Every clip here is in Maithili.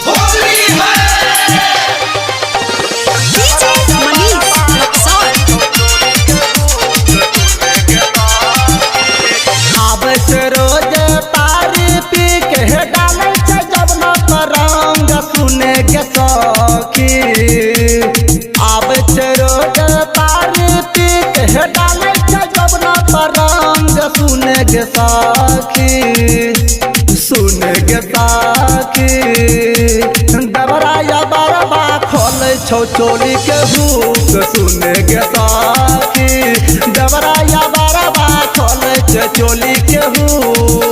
होली है। DJ Manish Raxaul. आबै छै रोज तारी पी के डालै छै जबना पर रंग सुने के सखी। आबै छै रोज तारी पी के डालै छै जबना पर रंग सुने के सखी, सुने के सखी। दबराया बरबा खोलै छौ चोली के हुक सुने के सखी। दबराया बरबा खोलै छै चोली के हुक।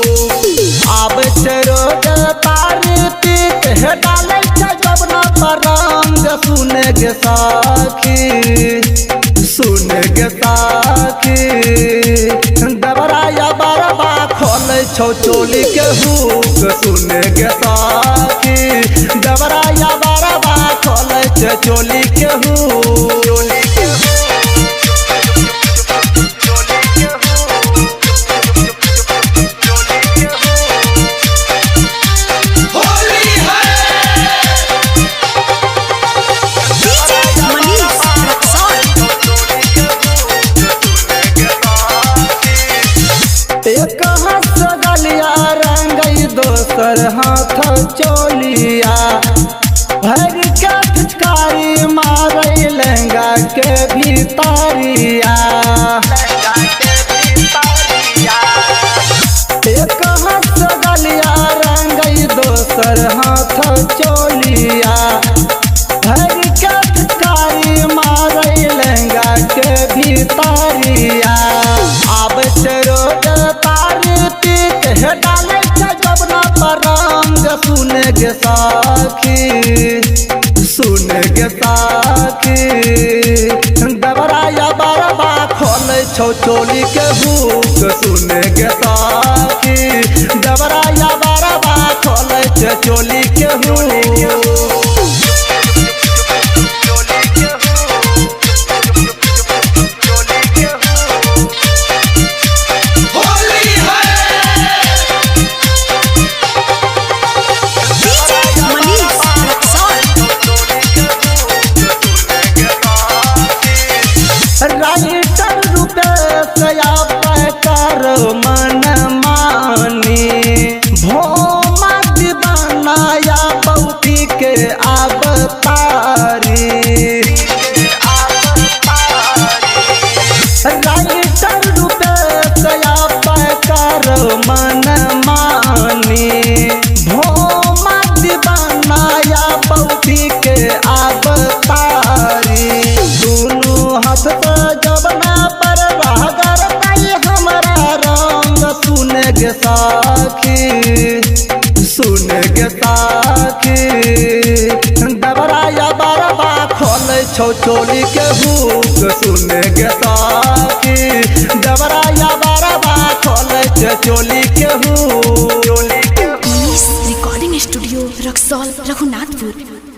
आबै छै रोज तारी पी के डालै छै जबना पर रंग सुने के सखी, सुने के सखी। दबराया बरबा खोलै छौ चोली के हुक सुने के सखी। दबराया बरबा खोलै छै चोली के हुक। होली है। DJ Manish Raxaul. एक हाथ गलिया रंगई दोसर हाथ चोलिया, भर के पिचकारी मारै लहंगा के भीतरिया। एक हाथ गलिया रंगई दोसर हाथ चोलिया, भर के पिचकारी मारै लहंगा के भीतरिया। आबै छै रोज तारी पी के डालै छै जबना पर रंग सुने के सखी, सुने के सखी। दबराया बरबा खोलै छौ चोली के हुक सुने के सखी। दबराया बरबा खोलै छै चोली के हुक। होली है। DJ Manish Raxaul. Writer Rupesh कर मन मानी, भोमा दीवाना या बौती के आब तारी। राइटर रुपेश कर मन मानी, भोमा दीवाना या बौती के आब तारी। दुनू हाथ से जबना पर रगड़तै हमरा रंग सुने के सखी, सुने के सखी। दबराया बरबा खोलै छौ चोली के हुक सुने के सखी। दबराया बरबा खोलै छै चोली के hook. Manish recording studio Raxaul Raghunath.